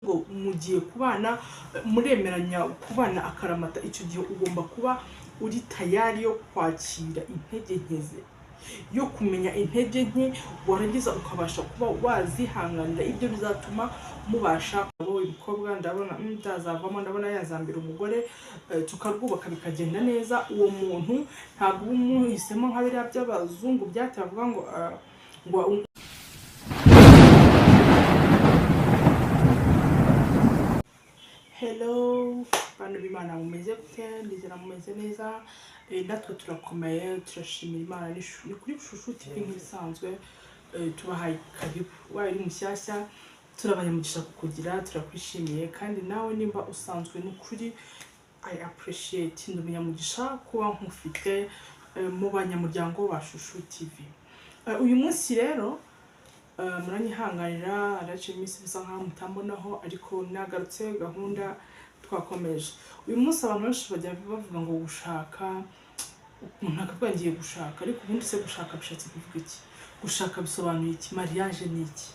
Ngo mugiye kubana, muremeranya kubana akaramata, icyo gihe ugomba kuba uri tayari yo kwakira intege nke ze, yo kumenya intege nke, warangiza ukabasha kuba wazihanganira. Ibyo bizatuma mubasha. Uyu mukobwa ndabona byazavamo, ndabona yazambera umugore, tukarwubaka bikagenda neza. Uwo muntu ntabwo uba umuhisemo nka biriya by'abazungu byateye bavuga ngo Hello bantu b'Imana, mumeze gute? Ndizera mumeze neza. Natwe turakomeye, turashimira Imana. Ni kuri Shushu TV nk'ibisanzwe. Tubahaye karibu. Wabaye uri mushyashya, turabanyamugisha kukugira, turakwishimiye. Kandi nawe nimba usanzwe, ni ukuri I appreciate, ndi umunyamugisha kuba nkufite mu banyamuryango ba Shushu TV. Uyu munsi rero muranyihanganira, haraciye iminsi bisa nkaho mutambonaho, ariko nagarutse, gahunda twakomeje. Uyu munsi abantu benshi bajya bavuga ngo gushaka, umuntu akavuga ngiye gushaka, ariko ubundi se gushaka bishatse kuvuga iki? Gushaka bisobanuye iki? Mariage ni iki?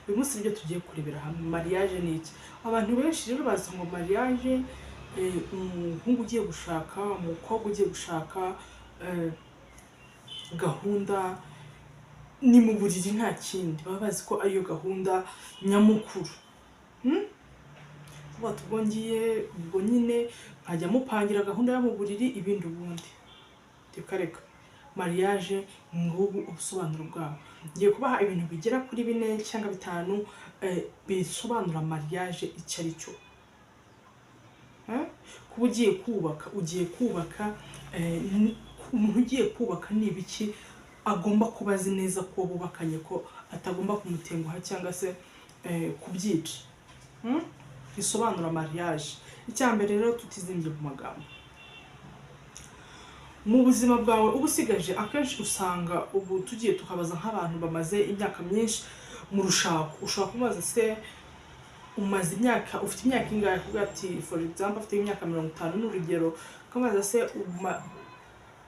Uyu munsi nibyo tugiye kurebera hamwe. Mariage ni iki? Abantu benshi rero bazi ngo mariage, umuhungu ugiye gushaka, umukobwa ugiye gushaka, gahunda ni mu buriri, nta kindi. Baba bazi ko ariyo gahunda nyamukuru. Vuga ati ubwo ngiye, ubwo nyine nkajya mupangira gahunda yo mu buriri, ibindi ubundi reka reka. Mariage ngubu ubusobanuro bwawo. Ngiye kubaha ibintu bigera kuri bine cyangwa bitanu bisobanura mariage icyo ari cyo. Kuba ugiye kubaka, ugiye kubaka, umuntu ugiye kubaka ni ibiki agomba kuba azi neza ko bubakanye, ko atagomba kumutenguha cyangwa se kubyica? Bisobanura mariage. Icya mbere rero, tutizimbye mu magambo, mu buzima bwawe uba usigaje, akenshi usanga ubu tugiye tukabaza nk'abantu bamaze imyaka myinshi mu rushako, ushobora kumubaza se umaze imyaka, ufite imyaka ingahe? Kuvuga ati, for example, afite imyaka 50 ni urugero, ukamubaza se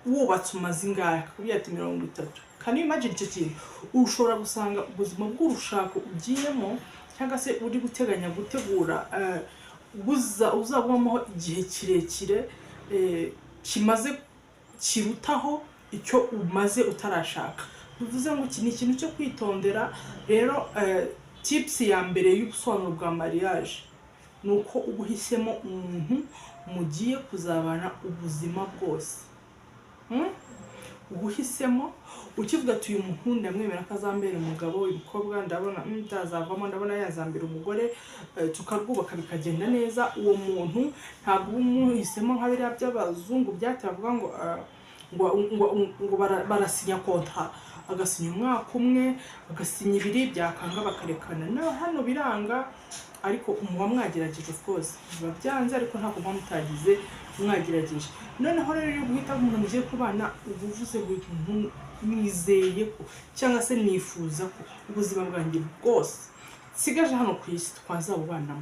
wubatse umaze ingahe? Akakubwira ati 30. Can you imagine icyo kintu? Ushobora gusanga ubuzima bw'urushako ugiyemo cyangwa se uri guteganya gutegura, uzabubamo igihe kirekire, kimaze kirutaho icyo umaze utarashaka. Bivuze ngo iki ni ikintu cyo kwitondera. Rero tips ya mbere y'ubusobanuro bwa mariage ni uko uba uhisemo umuntu mugiye kuzabana ubuzima bwose. Uba uhisemo ukivuga ati uyu muhungu ndamwemera ko azambera umugabo, uyu mukobwa ndabona byazavamo, ndabona yazambera umugore, tukarwubaka bikagenda neza. Uwo muntu ntabwo uba umuhisemo nka biriya by'abazungu byateye bavuga ngo barasinya contrat, agasinya umwaka umwe, agasinya ibiri, byakanga bakarekana. Na hano biranga, ariko muba mwagerageje. Of course biba byanze, ariko ntabwo muba mutagize mwagerageje. Noneho rero iyo guhitamo umuntu mugiye kubana, uba uvuze ngo uyu muntu nizeye ko cyangwa se nifuza ko ubuzima bwanjye bwose nsigaje hano ku isi twazabubanamo.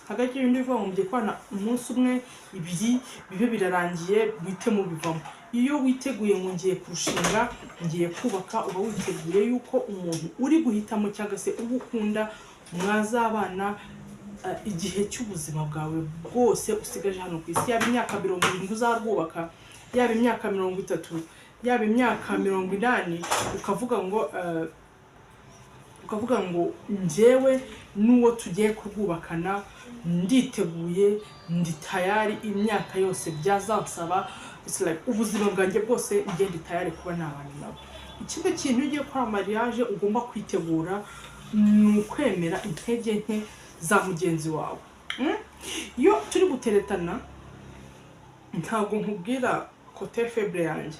Hagati y'ibindi bivuga ngo mugiye kubana umunsi umwe, ibiri, bibe birarangiye, muhite mubivamo. Iyo witeguye ngo ngiye kurushinga, ngiye kubaka, uba witeguye yuko umuntu uri guhitamo cyangwa se uwo ukunda mwazabana igihe cy'ubuzima bwawe bwose usigaje hano ku isi, yaba imyaka 70 uzarwubaka, yaba imyaka 30, yaba imyaka 80, ukavuga ngo njyewe n'uwo tugiye kurwubakana nditeguye, ndi tayari imyaka yose byazansaba. It's like ubuzima bwanjye bwose njye ndi tayari kuba nabana nabo. Ikindi kintu, iyo ugiye gukora mariage ugomba kwitegura ni ukwemera intege nke za mugenzi wawe. Iyo turi guteretana ntabwo nkubwira côté faible yanjye.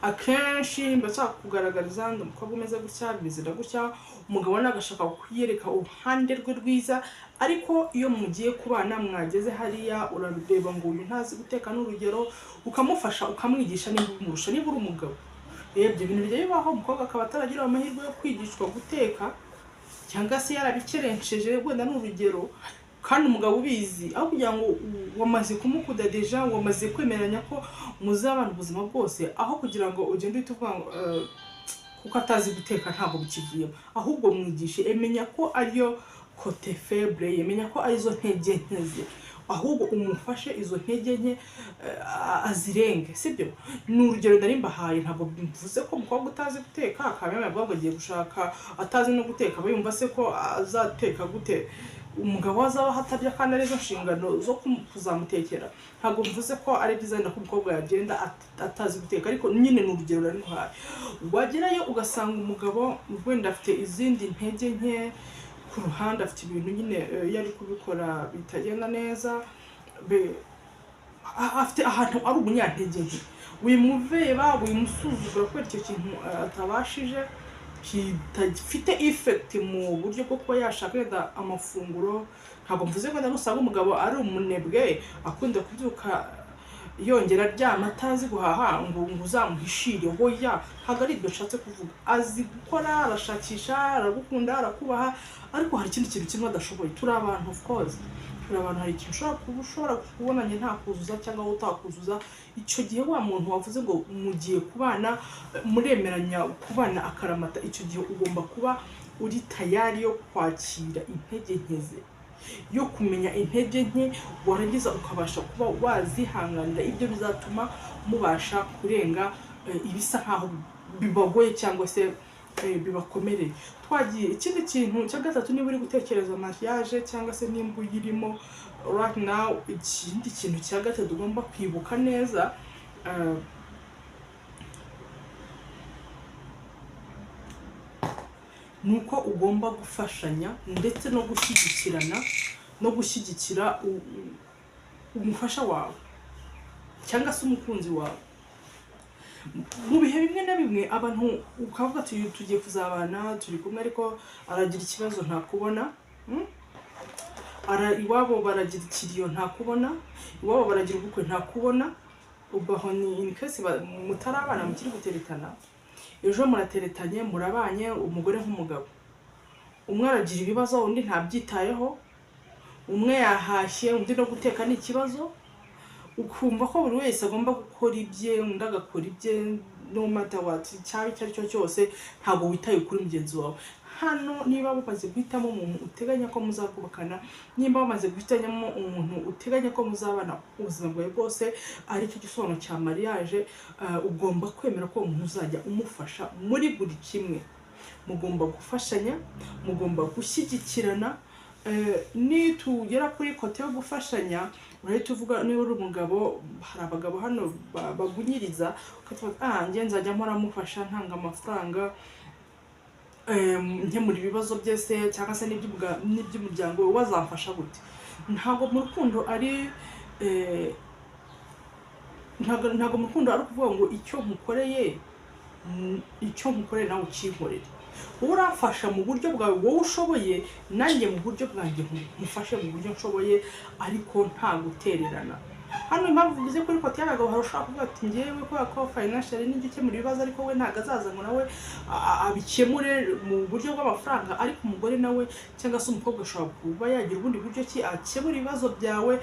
Akenshi mba nshaka kugaragariza ndi umukobwa umeze gutya, bimeze na gutya. Umugabo nawe agashaka kwiyereka uruhande rwe rwiza, ariko iyo mugiye kubana, mwageze hariya, urareba ngo uyu ntazi guteka n'urugero, ukamufasha, ukamwigisha nimba umurusha, niba uri umugabo. Ibyo bintu bijya bibaho, umukobwa akaba ataragira amahirwe yo kwigishwa guteka cyangwa se yarabikerenceje wenda ni urugero, kandi umugabo ubizi, aho kugira ngo wamaze kumukunda déjà, wamaze kwemeranya ko muzabana ubuzima bwose, aho kugira ngo ugende uhite uvuga ngo Kuko atazi guteka ntabwo bikivuyemo. Ahubwo mwigishe, emenya ko ariyo côté faible ye, menya ko arizo ntege nke ze, ahubwo umufashe izo ntege nke azirenge, sibyo? Ni urugero nari mbahaye. Ntabwo mvuze ko umukobwa utazi guteka akaba yambaye ngo agiye gushaka atazi no guteka, aba yumva se ko azateka gute? Umugabo we azaba atarya kandi arizo nshingano zo kuzamutekera. Ntabwo mvuze ko ari byiza wenda ko umukobwa yagenda atazi guteka, ariko nyine ni urugero nari nguhaye. Wagerayo ugasanga umugabo wenda afite izindi ntege nke ku ruhande, afite ibintu nyine iyo ari kubikora bitagenda neza, afite ahantu ari umunyantege nke. Wimuveba, wimusuzugura kubera icyo kintu atabashije, kitagifite effect mu buryo bwo kuba yashaka wenda amafunguro. Ntabwo mvuze ko wenda nusanga umugabo ari umunebwe, akunda kubyuka yongera aryama, atazi guhaha, ngo uzamuhishire. Hoya, ntabwo ari ibyo nshatse kuvuga. Azi gukora, arashakisha, aragukunda, arakubaha, ariko hari ikindi kintu kimwe adashoboye. Turi abantu, of course turi abantu. Hari ikintu ushobora kuba ushobora kubona njye ntakuzuza cyangwa wowe utakuzuza. Icyo gihe wa muntu wavuze ngo mugiye kubana, muremeranya kubana akaramata, icyo gihe ugomba kuba uri tayari yo kwakira intege nke ze, yo kumenya intege nke, warangiza ukabasha kuba wazihanganira. Ibyo bizatuma mubasha kurenga ibisa nkaho bibagoye cyangwa se bibakomereye. Twagiye ikindi kintu cya gatatu. Niba uri gutekereza mariage cyangwa se nimba uyirimo right now, ikindi kintu cya gatatu ugomba kwibuka neza ni uko ugomba gufashanya ndetse no gushyigikirana, no gushyigikira umufasha wawe cyangwa se umukunzi wawe. Mu bihe bimwe na bimwe abantu ukavuga ati tugiye kuzabana, turi kumwe, ariko aragira ikibazo ntakubona, Iwabo baragira ikiriyo ntakubona, iwabo baragira ubukwe ntakubona. Ubwo aho ni in case mutarabana, mukiri guteretana. Ejo murateretanye, murabanye, umugore nk'umugabo, umwe aragira ibibazo, undi ntabyitayeho, umwe yahashye, undi no guteka ni ikibazo. Ukumva ko buri wese agomba gukora ibye, undi agakora ibye, no matter what, cyaba icyo ari cyo cyose, ntabwo witaye kuri mugenzi wawe. Hano niba mumaze guhitamo umuntu uteganya ko muzakubakana, nimba wamaze guhitamo umuntu uteganya ko muzabana ubuzima bwawe bwose, aricyo gisobanuro cya mariage, ugomba kwemera ko uwo muntu uzajya umufasha muri buri kimwe. Mugomba gufashanya, mugomba gushyigikirana. Nitugera kuri côté yo gufashanya, urahita uvuga niba uri umugabo. Hari abagabo hano bagunyiriza, ukavuga: "Ah, njye nzajya mpora mufasha, ntanga amafaranga, nkemura ibibazo bye se cyangwa se n'iby'umuryango we, wazamfasha gute?" Ntabwo mu rukundo ari ntabwo mu rukundo ari ukuvuga ngo icyo nkukoreye, icyo nkukoreye nawe ukinkorere. Wowe uramfasha mu buryo bwawe wowe ushoboye, nanjye mu buryo bwanjye nkufashe mu buryo nshoboye, ariko nta gutererana. Hano impamvu mvuze kuri côté y'abagabo, hari ushobora kuvuga ati njyewe kubera ko financial nijya ukemura ibibazo, ariko we ntabwo azaza ngo nawe abikemure mu buryo bw'amafaranga. Ariko umugore nawe cyangwa se umukobwa ashobora kuba yagira ubundi buryo ki akemura ibibazo byawe,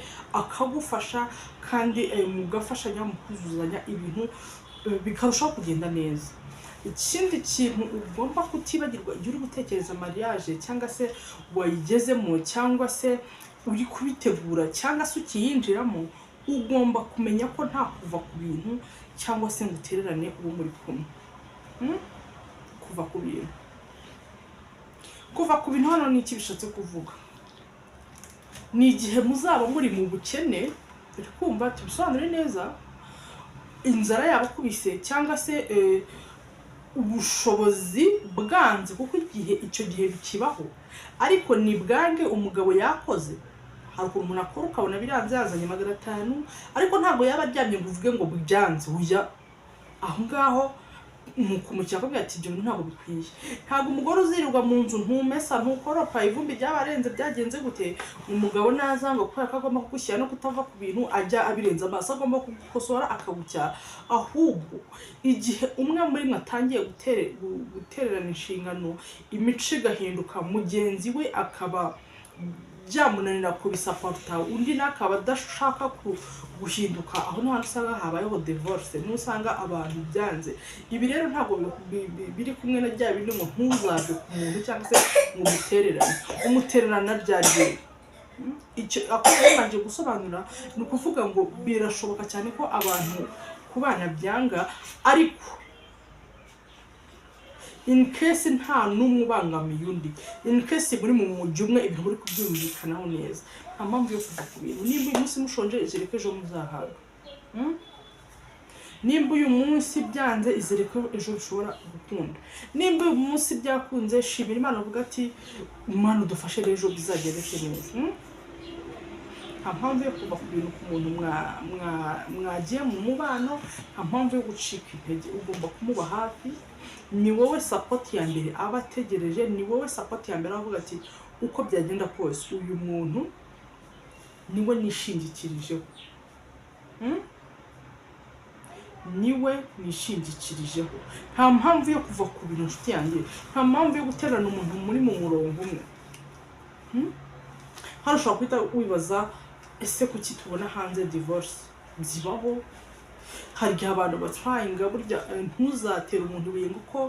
akagufasha, kandi mugafashanya, mu kuzuzanya, ibintu bikarushaho kugenda neza. Ikindi kintu ugomba kutibagirwa igihe uri gutekereza mariage, cyangwa se wayigezemo, cyangwa se uri kubitegura, cyangwa se ukiyinjiramo, ugomba kumenya ko nta kuva ku bintu cyangwa se ngo utererane uwo muri kumwe. Kuva ku bintu, kuva ku bintu hano ni iki bishatse kuvuga? Ni igihe muzaba muri mu bukene, uri kumva, tubisobanure neza, inzara yabakubise cyangwa se ubushobozi bwanze, kuko igihe icyo gihe bikibaho, ariko ni bwange. Umugabo yakoze, hari ukuntu umuntu akora ukabona biranze, yazanye 500, ariko ntabwo yaba aryamye ngo uvuge ngo byanze. Ujya aho ngaho nukumukira akubwira ati ibyo bintu ntabwo bikwiye. Ntabwo umugore uzirirwa mu nzu, ntumesa, ntukoropa, ivumbi ryabarenze, byagenze gute, umugabo naza ngo kubera ko agomba kugushyira no kutava ku bintu ajya abirenza amaso, agomba kugukosora, akagucyaha. Ahubwo igihe umwe muri mwe atangiye gutererana inshingano, imico igahinduka, mugenzi we akaba Byamunanira kubisupporta, undi nawe akaba adashaka guhinduka. Aho niho hantu usanga habayeho divorce, niho usanga abantu byanze. Ibi rero ntabwo biri kumwe na bya bindi ngo ntuzave ku muntu cyangwa se ngo umutererane. Umutererana ryari rero? Icyo ako yabanje gusobanura ni ukuvuga ngo birashoboka cyane ko abantu kubana byanga, ariko in case nta n'umwe ubangamiye undi, in case muri mu mujyi umwe, ibintu muri kubyumvikanaho neza, nta mpamvu yo kuva ku bintu. Nimba uyu munsi mushonje, izere ko ejo muzahaga. Nimba uyu munsi byanze, izere ko ejo bishobora gukunda. Nimba uyu munsi byakunze, shimira Imana, uvuga ati: "Imana udufashe rero ejo bizagende neza." Nta mpamvu yo kuva ku bintu, ku muntu mwagiye mu mubano. Nta mpamvu yo gucika intege. Ugomba kumuba hafi. Ni wowe support ya mbere aba ategereje, ni wowe support ya mbere avuga ati: "Uko byagenda kose, uyu muntu niwe nishingikirijeho." Niwe nishingikirijeho. Nta mpamvu yo kuva ku bintu, nshuti yanjye. Nta mpamvu yo guterana umuntu muri mu murongo umwe. Hano ushobora guhita wibaza: ese kuki tubona hanze divorce zibaho? Hari igihe abantu batryinga. Burya ntuzatere umuntu ibuye ngo uko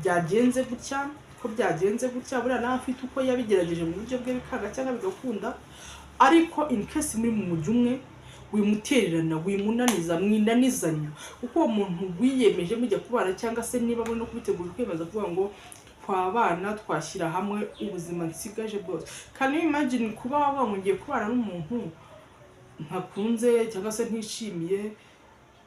byagenze gutya, ko byagenze gutya. Buriya nawe afite uko yabigerageje mu buryo bwe, bikanga cyangwa bigakunda. Ariko in case muri mu mujyi umwe, wimutererana, wimunaniza, mwinanizanya, kuko uwo muntu wiyemeje mujya kubana, cyangwa se niba muri no kubitegura, kwemeza kuvuga ngo twabana, twashyira hamwe ubuzima nsigaje bwose. Can you imagine kuba wavuga ngo ngiye kubana n'umuntu ntakunze cyangwa se ntishimiye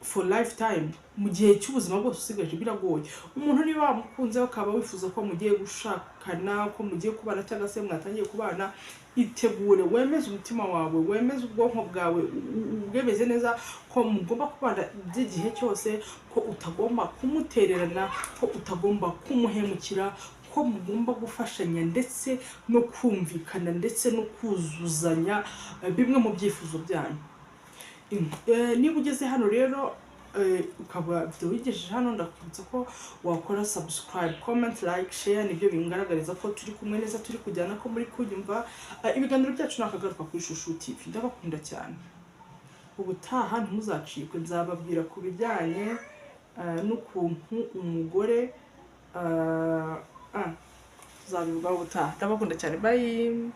for lifetime, mu gihe cy'ubuzima bwose usigaje? Biragoye. Umuntu niba wamukunze, ukaba wifuza ko mugiye gushakana, ko mugiye kubana, cyangwa se mwatangiye kubana, itegure, wemeze umutima wawe, wemeze ubwonko bwawe, ubwemeze neza ko mugomba kubana by'igihe cyose, ko utagomba kumutererana, ko utagomba kumuhemukira, ko mugomba gufashanya ndetse no kumvikana ndetse no kuzuzanya bimwe mu byifuzo byanyu. Niba ugeze hano rero, ukaba video wigejeje hano, ndakwibutsa ko wakora subscribe, comment, like, share. Nibyo bingaragariza ko turi kumwe neza, turi kujyana, ko muri kunyumva. Ibiganiro byacu nakagaruka kuri Shushu TV. Ndabakunda cyane. Ubutaha ntimuzacikwe, nzababwira ku bijyanye n'ukuntu umugore tuzabivugaho ubutaha. Ndabakunda cyane, bye.